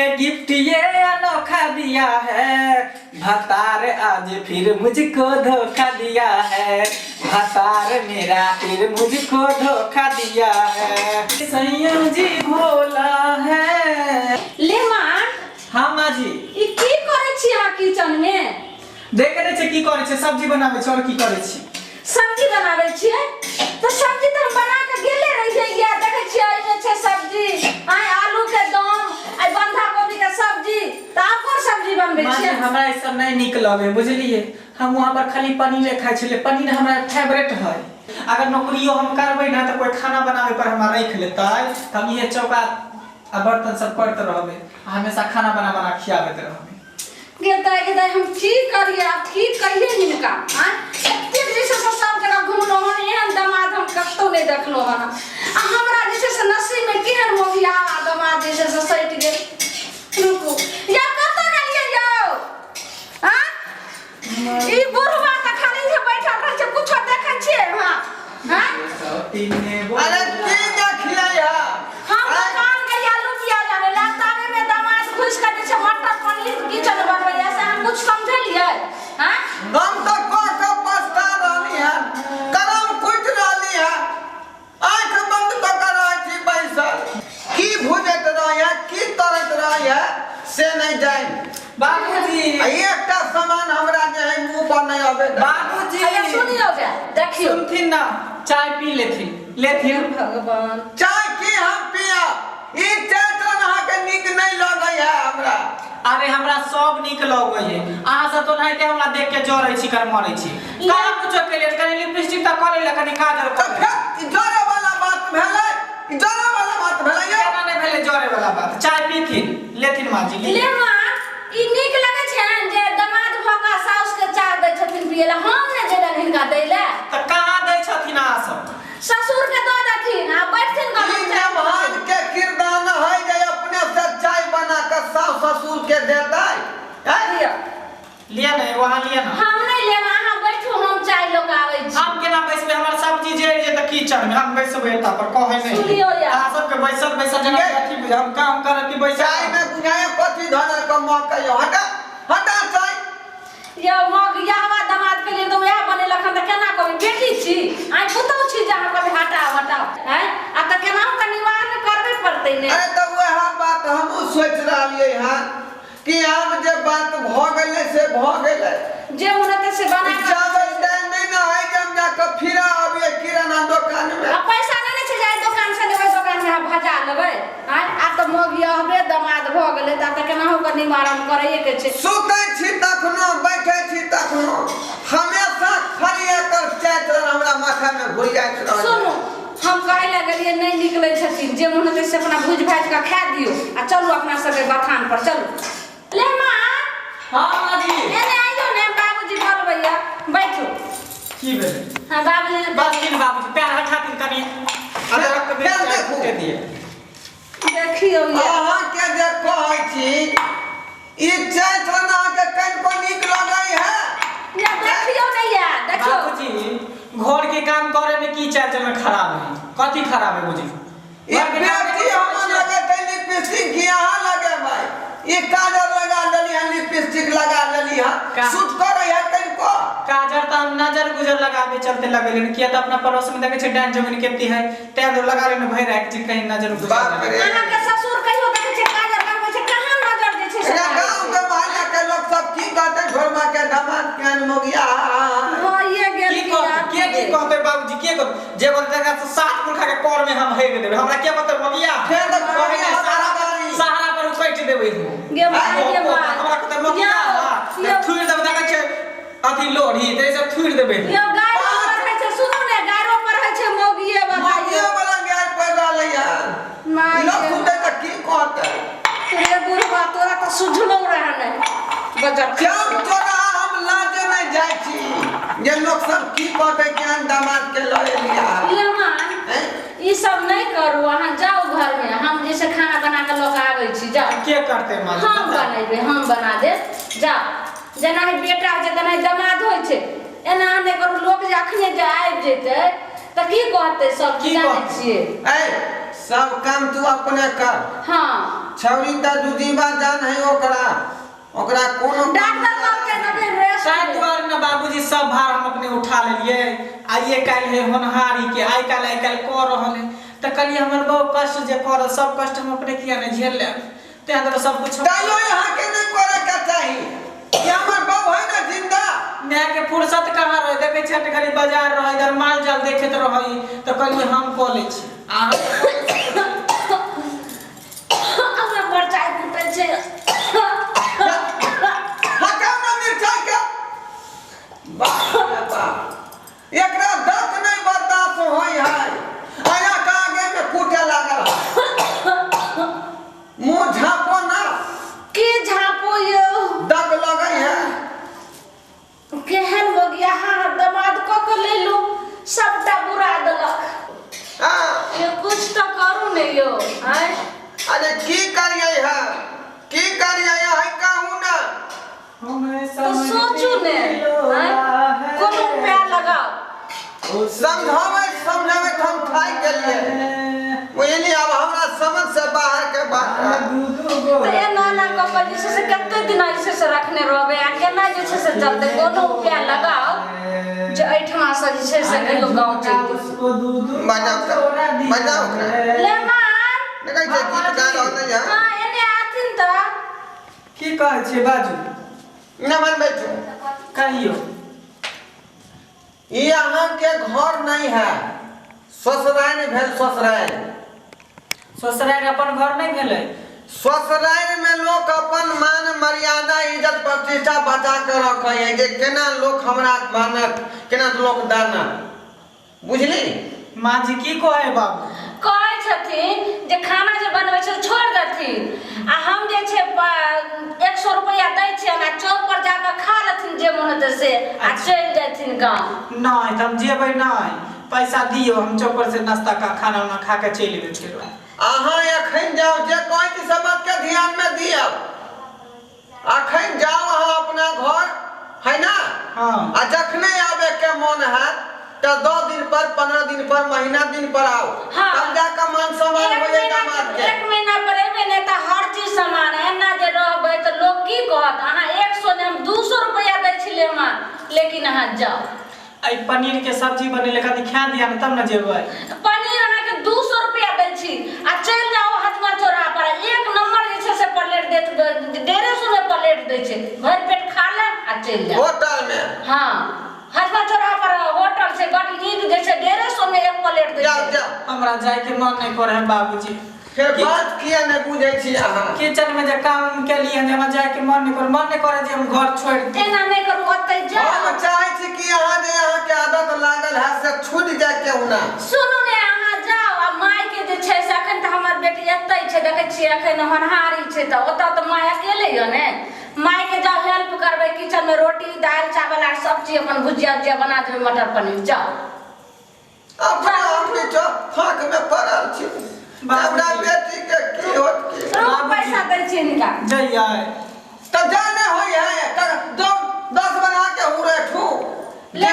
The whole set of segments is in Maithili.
ने गिफ्ट ये अनोखा दिया है, भतार आज फिर मुझको धोखा दिया है, भतार मेरा फिर मुझको धोखा दिया है। सैया जी भोला है। ले माँ। हाँ माँ जी। ई की करै छी अहाँ किचन में? देख नै छै की करै छै, सब्जी बनाबै छै और की करै छी? सब्जी बनाबै छियै? तऽ सब्जी तऽ हम बना के गेले रहियै, या देखै छियै एहिमे छै सब्जी, आइ आलू के दम, आइ बंधा गोभी के सब्जी, तऽ आब कोन सब्जी बनबै माँ जी छियै? हमरा ई सब नहीं नीक लगे बुझलियै, हम वहाँ पर खाली पनीरे खाइ छलियै, पनीर हमरा फेवरेट है। अगर नौकरियो हम करबै ना तऽ कोई खाना बनाबै पर हमरा राखि लेतै तऽ हम इहे चौका आ बर्तन सब करैत रहबै, आ हमेशा खाना बना बना खियाबैत रहबै। गे दाइ, गे दाइ, हम की करियै आब, की कहियै हिनका? आँय, एतेक जे छै से सब जगह घुमलहुँ हन, एहन दमाद हम कतहु नहि देखलहुँ हन। आ हमरा जे छै से नसीबमे केहन मोगियाहा दमाद जे छै से सटि गेल। रुकू, यौ कतऽ गेलियै यौ? आँय, ई बुढ़वा तऽ खाली जे बैठल रहै छै, कुछो देखै छियै अहाँ? आँय? अरे की देखियै है? हम दुकान गेलियै आलू प्याज आनै लए, ताबे में दामाद घुसि कऽ जे छै मटर पनीर किचन बनबैया, से अहाँ कुछ समझलियै? आँय? हम तऽ कह कऽ पछता रहली हन, करम कुटि रहली हन, आँखि बंद कऽ कऽ रहै छी बैसल, की भुजैत रहैया की तरैत रहैया से नहि जानि। बाबूजी। आ एकटा सामान हमरा जे है मुँह पर नहि अबै। बाबूजी। अच्छा सुनियौ गे, देखियौ। सुनथिन ना, चाय पी लेथिन, लेथिन। भगवान। चाय की हम पियब? ई चाय तऽ अहाँके नीक नहि लगै है हमरा। अरे हमरा सब नीक लगै है, अहाँ सब तो ओनाहिते हमरा देख के जरै छी कर मरै छी। कहाँ कुछो केलियै, कनि लिपस्टिक तऽ कऽ लेलक, कनि काजल तऽ कऽ फेर ई जरै वाला बात भेलै, ई जरै वाला बात भेलै यौ। केना नहि भेलै जरै वाला बात? चाय पीथिन, लेथिन माँ जी। ले माँ, ई नीक लगै छनि जे दमाद भऽ कऽ साउस के चाय दै छथिन पियै लए, हम नहि देबनि हिनका दै लए। तऽ कहाँ दै छथिन अहाँ सब? ससुर के दऽ देथिन आ बैठथिन ई गरम चाय नमहान पीथिन। के किरदान है जे अपने से चाय बना कऽ सास ससुर के देतै? हैं? लिअ। लिअ ने, एगो अहाँ लिअ ना। हम नहि लेब, अहाँ बैठू, हम चाय लऽ कऽ आबै छी। हम केना बैसबै? हमर सब्जी जरि जेतै किचन में, हम बैसबै एतऽ पर कहै नहि। सुनियौ यार। अहाँ सबके बैसल बैसल जेना गे। अथी बुझ, हम काम करब कि बैसल? चाय में बुझाय कथी धरल कऽ महकै यौ, हटा हटा चाय। यौ मग यहवा दमाद के लिए तऽ वएह बनेलक हन, तऽ केना कहबै? बेटी छी आइ पुतहु छी जे अहाँ कहबै हटाओ हटाओ? आँय, आब तऽ केनाहु कऽ निवारण करबे पड़तै ने। अरे तऽ वएह बात हमहूँ सोचि रहलियै हन कि आब जे बात भऽ गेलै से भऽ गेलै, जे मन हेतै से बना ई कऽ। चावल दालि नहि ने है जे हम जाकऽ फिरा अबियै किराना दोकान में। आ पैसा नहि ने छै जे एहि दोकान से लेबै दोकान में अहाँ भजा लेबै। आँय, आब तऽ मौगियहबे दमाद भऽ गेलै, तऽ आब तऽ केनाहु कऽ निवारण करैए के छै। सुतै छी तखनो, बैठै छी तखनो, हमेशा खाली एकर चारि चरण हमरा माथा में घुरियाइत रहैए। सुनू, हम कहै लए गेलियै नहि निकलै छथिन, जे मोन हेतै से अपना भूजि भाजि कऽ खाए दियौ आ चलू अपना सबके बथान पर चलू। ले माँ। हाँ माँ जी। एने आइयो ने, बाबूजी बोलबैया, बैठू। की भेलै? हाँ बाबूजी। बस बाबूजी पैर हटा दिन कनि। अरे अदरक के फेर मिरचाइ देखू। दे दिअ। देखियौ ये। अहाँके जे कहै छी ई चारि चरण अहाँके कनिको नीक लगै है? या देखियौ ने, या देखियौ। बाबूजी घर के काम करे में की चारि चरण खराब है? कथी खराब है बुझी? ई बेटी हमर लगेतै लिपस्टिक की अहाँ लगेबै? ई काजर लगा लेली हन, लिपस्टिक लगा लेली हन, सूट करै है कनिको? काजर तऽ हम नजर गुजर लगाबे चलते लगेली, किया तऽ अपना पड़ोस में देखै छै डाइन जोगिन केती है, तैं दुआरे लगा लेने भरि राति जे कहीं नजर गुजर बाप लगे। रे। अहाँके ससुर कहियो देखै छै काजर लगबै छै? कहाँ नजर जे छै से एकरा लागै गाँव छै? के मोहल्ला के लोग सब की कहतै? घरमा के दामाद केहन मोगिया। भइए गेल। की कहतै? के की कहतै बाबूजी? के कहतै? जे बोलतै तकरा से सात पुरखा के कर में हम हेग देबै। हमरा के कहतै मोगिया? फेर तऽ कहै नहि, मोगिया सहारा पर बारी। सहारा पर उकटि देबै हम। गे माय, गे माय। हमरा कहतै मोगिया, यौ, यौ। थुरि देबै, देखै छै अथी लोढ़ी तै सब थुरि देबै। यौ गायरो पर होइ छै, सुनू ने, गायरो पर होइ छै मौगिए वाला। मौगिए वाला गाय पड़ रहलै हन। माय लोक गे। सुनतै तऽ की कहतै? रे बुढ़वा, तोरा तऽ सुझलो रहे नहि बजर। चौक चौराहा हम लाजे नहि जाइ छी जे लोक सब की कहतै, केहन दामाद के लऽ एलियै। ले माँ। हैं? ई सब नहि करू, अहाँ जाउ घर में, हम जे छै खाना बना कऽ लऽ कऽ आबै छी, जाउ। के करतै माँ? हम बनेबै, हम बना देब, जाउ। जेना ही बेटा होइ छै तेना ही दमाद होइ छै, एना अहाँ नहि करू। लोक जे अखने जे आबि जेतै तऽ की कहतै सब? की जानै कहतै? छियै। ऐ सब काम तू अपने कर। हाँ। छौरी तऽ दुजीवा जान है ओकरा, ओकरा कोनो डॉक्टर कहलकै नबे रेस्ट। ताहि दुआरे ने बाबूजी सब भार हम अपने उठा लेलियै। आइए काल्हि है होनहारी के, आइ काल्हि कऽ रहल है, तऽ कहलियै हमर बहु कष्ट जे करत सब कष्ट हम अपने किया नहि झेल लेब, ताहि दुआरे सब कुछ। तैयो यहाँ के नहीं करे के चाही कि हमर बहू है ना जिंदा। माय के फुर्सत कहाँ रहे, देखै छियै तऽ खाली बाजार रहै, इधर माल जाल देखैत रहै, तऽ कहलियै हम कऽ लै छी। अहाँ हमरा मरचाइ कुटै छै। हटाउ ना मिरचाई के। बाप रे बाप, एकरा दर्द नहीं बर्दाश्त होय है, आया के आगे में कूटे लागल है। मुंह झापो ना। की झापो यौ? दर्द लगै है। केहन हो गया हाँ दमाद कऽ के लेलू, सबटा बुरा देलक। हाँ। ये कुछ तऽ करू ने यौ। आँय अरे की करियै है, की करियै है कहू ना। तऽ सोचू ने, आँय कोनो उपाय लगाउ। समझाबै समझाबै तऽ हम थाकि गेलियै, बुझलियै? आब हमरा समझ से बाहर के बात है। तऽ एना एना कऽ कऽ जे छै से कते दिना जे छै से रखने रहबै आ केना जे छै से चलतै? कोनो उपाय लगाउ जे एहिठमा से जे छै से कहियो गाँव चलि जेतै। बजाउ तऽ बजाउ ओकरा। लेमान देखै छियै गीत गा रहल है। हाँ एने आथिन तऽ। की कहै छियै बाजू? नमन बैठू। कहियौ। ई अहाँ के घर नहीं है, ससुरारि भेल। ससुरारि ससुरारि अपन घर नहि भेलै? ससुरारि में लोक अपन मान मर्यादा इज्जत प्रतिष्ठा बचा के रखे है जे केना लोक हमरा मानत, केना लोक दानत, बुझली? माँ जी की कहै बाबू? कहै छथिन जे खाना जे बनबै छै छोड़ि देथिन आ हम जे छै 100 रुपैआ दै छियनि आ चौक पर जाकऽ खा लेथिन जे मोन हेतै से आ चलि जाथिन गाँव। नहि तऽ हम जेबै नहि, पैसा दियौ, हम चौक पर से नाश्ता का खाना उना खा के चलि एबै फेरो। अहाँ एखन जाउ, जे कहै छी से बात के ध्यान में दियौ। अखन जाउ अहाँ अपना घर है ना। हाँ। आ जखने आबे के मन हैत तऽ 10 दिन पर, 15 दिन पर, महीना दिन पर आओ। हाँ। तब जाकर मान सम्मान एक हो जाए महीना दामाद के। एक महीना पर एबै ने तऽ हर चीज सामान एना जे रहबै तऽ लोक की कहत? अहाँ 100 ने हम 200 रुपैआ दै छी लेमान, लेकिन अहाँ जाउ। एहि पनीर के सब्जी बनेले कनि खा दिया ने तब ने जेबै। पनीर अहाँके 200 रुपैआ दै छी आ चलि जाउ हजमा चौराहा पर, एक नंबर जे छै से प्लेट देत, 150 में प्लेट दै छै, भरि पेट खा लेब आ चलि जाउ। होटल में? हाँ हजमा चौराहा पर होटल छै बड नीक, जे छै 150 में एक प्लेट दै जाउ छै। जाउ। हमरा जायके मन नहि करे है बाबूजी। फेर बात किया नहीं बुझै छी अहाँ? किचन में जे काम केलियै हन, हमरा जायके मन नहि करे, मन नहि करे जे हम घर छोड़ि दी। एना नहि करू, ओतै जाउ। हम चाहै छी कि अहाँ जे अहाँ के आदत लागल है से छूटि जाय केहुना। सुनू ने अहाँ जाउ आ माय के जे छै से अखन तऽ हमर बेटी एतै छै, देखै छियै अखन होनहारी छै तऽ ओतऽ तऽ माय अकेले यऽ ने, माय के जाउ हेल्प करबै किचन में, रोटी दालि चावल आर सब चीज अपन भुजिया उजिया बना देबै, मटर पनीर, जाउ। अपना हम बीचो फाँक में पड़ल छी, हमरा बेटी के की होत की। रुकू पैसा दै छियै हिनका। जइयै तऽ जाने होय है तऽ 10 बना के हुरेठू। ले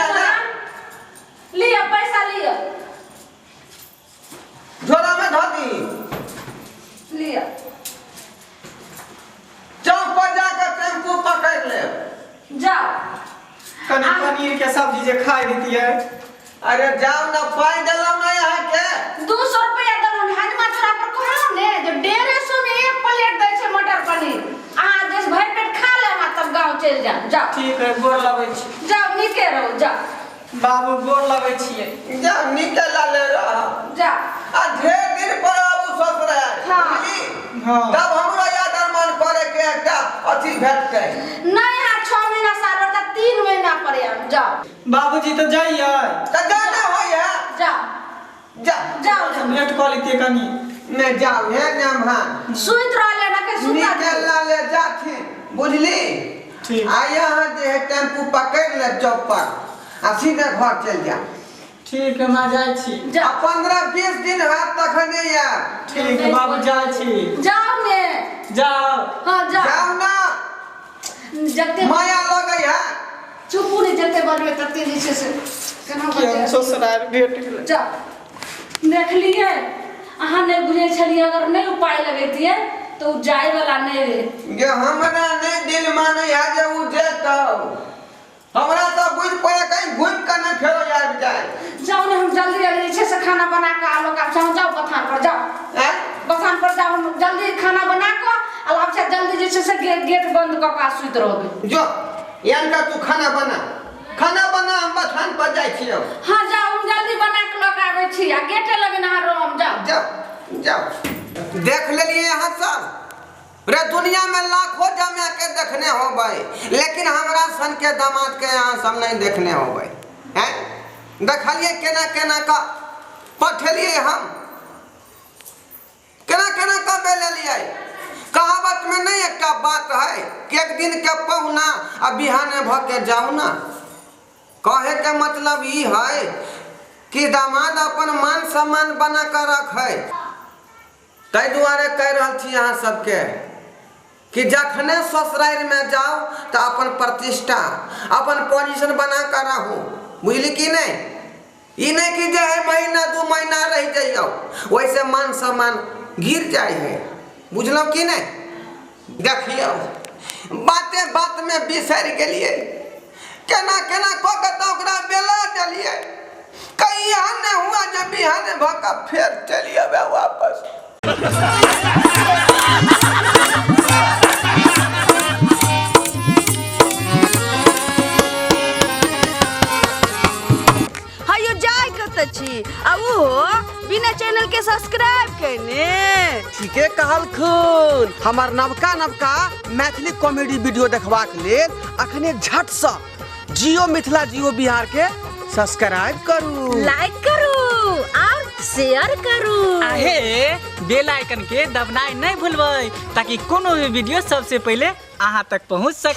लिअ पैसा लिअ। झोला में धऽ दी। लिअ। चौक पर जाकर टेम्पू पकड़ लेब। जाओ। कनि पनीर के सब्जी जे खाइ दितियै। अरे जाओ ना, पाई देलहुँ ना यहाँ के। 200 रुपैआ देलहुँ हजमा चौरा पर, कहलहुँ ने जे 150 में एक प्लेट दै छै मटर पनीर, अहाँ जे भरि पेट खा लेब आ तब गाँव चलि जायब। जाओ। ठीक है, गोर लगै छी। जाओ नीके रहू, जाओ। बाबू गोर लगै छियै। जाओ नीके लाले रह। जाओ। आ ढेर दिन पर आबू ससुराल। हाँ। बुझली? हाँ। तब हमरो याद अरमान करे के एकटा अथी भेटतै। नहीं हाँ 6 महीना साल भर तक 3 महीना पर आयब। जाओ। बाबूजी तो जाइए। तो जाने होय है। जाओ। जा। जाओ। भेंट कऽ लेतियै कनि। नहीं जाओ हे नाम हाँ। सुति रहले ना के सुता नीके लाले जाथिन, बुझली? ठीक। आ यहाँ जे है टेम्पू पकड़ ले चौक पर आ सीधे घर चलि जा। ठीक है माँ जाइ छी। जा। 15-20 दिन हैत तखने आयब। ठीक है बाबू जाइ छी। जाओ ने। जाओ। हाँ जाओ। जाओ ना। जते माया लगै है। चुपू ने, जते बजबै तते जे छै से केना बजै। ससुराल भेट गेलै। जाओ। देखलियै अहाँ नहि बुझै छलियै, अगर नहि उपाय लगैतियै तऽ ओ जाय वाला नहि रहै। जे हमरा नहि दिल मानै है जे उ जेतौ, हमरा तऽ बुझि पड़े कहीं घुमि कऽ नहि फेरो आबि जाय। जाउ ने, हम जल्दी जल्दी जे छै से खाना बना कऽ आलोक आब जाउ बथान पर जाउ। आँय? बथान पर जाउ, हम जल्दी खाना बना कऽ आब छै जल्दी जे छै से गेट बंद कऽ कऽ सुति रहबै। जो यानका तू खाना बना, खाना बना, हम बथान पर जाइ छियौ। हाँ जाउ, हम जल्दी बना कऽ लऽ कऽ आबै छी आ गेटे लगे अहाँ रहब, जाउ। जाउ जाउ। देख लेलियै अहाँ सब रे, दुनिया में लाखों जमा के देखने होबै, लेकिन हमरा सन के दामाद के अहाँ सब नहीं देखने होबै। हैं देखलियै केना केना का पठेलियै, हम केना केना का बेलेलियै। कहावत में नहीं एकटा बात है कि एक दिन के पहुना आ बिहाने भ के जाऊ ना। कहे के मतलब ई है कि दामाद अपन मान सम्मान बना कर रखे। ताहि दुआरे कहि रहल छी अहाँ सबके कि जखने ससुरारि में जाओ तो अपन प्रतिष्ठा अपन पोजीशन बना कर रहू, बुझली कि नहीं? ई नहीं कि जे है महीना 2 महीना रह जाइयो वैसे मान सम्मान गिर जाए है, बुझलहुँ कि नहीं? देखियौ बाते बात में बिसरि गेलियै, केना केना कऽ के तऽ ओकरा बेला देलियै, कहीं एहन नहि हुआ जे बिहाने भऽ कऽ फेर चलि अबै वापस। हयो जाय कतऽ छी आ ओहो बिना चैनल के सब्सक्राइब केने? ठीके कहलखुन, हमर नवका नवका मैथिली कॉमेडी वीडियो देखबाक लेल अखने झटसँ जियो मिथिला जियो बिहार के सब्सक्राइब करू, लाइक करू और शेयर करू। आहे बेल आइकन के दबनाइ नहीं भूलबै ताकि कोनो भी वीडियो सबसे पहले अहाँ तक पहुँच सके।